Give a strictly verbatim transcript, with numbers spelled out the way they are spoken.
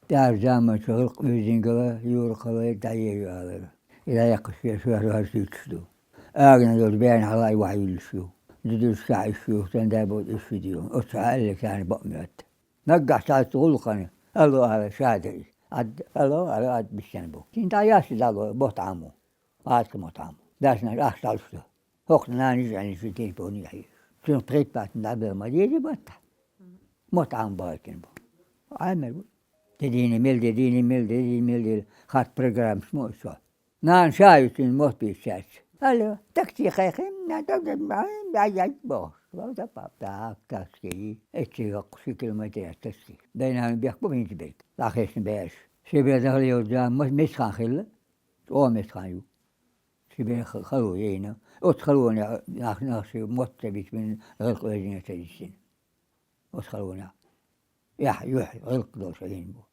ТӀаьржа заманчу гӀуллакх оьзингала, юрхала дӀаею алара. И дӀаяккхаш вешан варвараш юьтуш ду. Агна долчу бен хьалай вахьа юьллуш ю. Дудуш шаьш ю, сан да боху, уьш шу дийо. Оцу хьалле царна бакъ моьтту. Наггахь цхьацца гӀуллакхана, ало ала ша дерриш. Ад, ало ала ад бисен бу. Шин дӀа яши дало, боху тӀамо. Ацкъа мо тӀамо. Дашна ахча дӀалуш ду. ХӀокху нана иза аьлла, ши телефон яхьийша. Цунах тхетта баттана дӀабелла ма дезий батта. Мотт Ӏам бахийтина бу. Ӏамер бу. Де дийна мел, де дийна мел, де дийна мел, де. Хатта программаш мо и со. Нана ша ю цуьнан мотт бийца цаьрца. Алло, такси кхайкхина, дан, дан, дан, дан, дан, бохуш. Ва, да, пап, так, такси. Эццигахь кху ши километр яц такси. Дайнана бехк бу хӀинца берг. ДӀахезна беш. Ши бен даха йолчу ма-, мисхан хилла. ЧӀогӀа мисхан ю. Ши бен ха-, хало йина. Оцу халонехь нах, нах ши мотт ца битина, гӀиллакх оьзине ца диссина. Оцу халонехь. Эхь, юьхь, гӀиллакх долуш Ӏийна бу.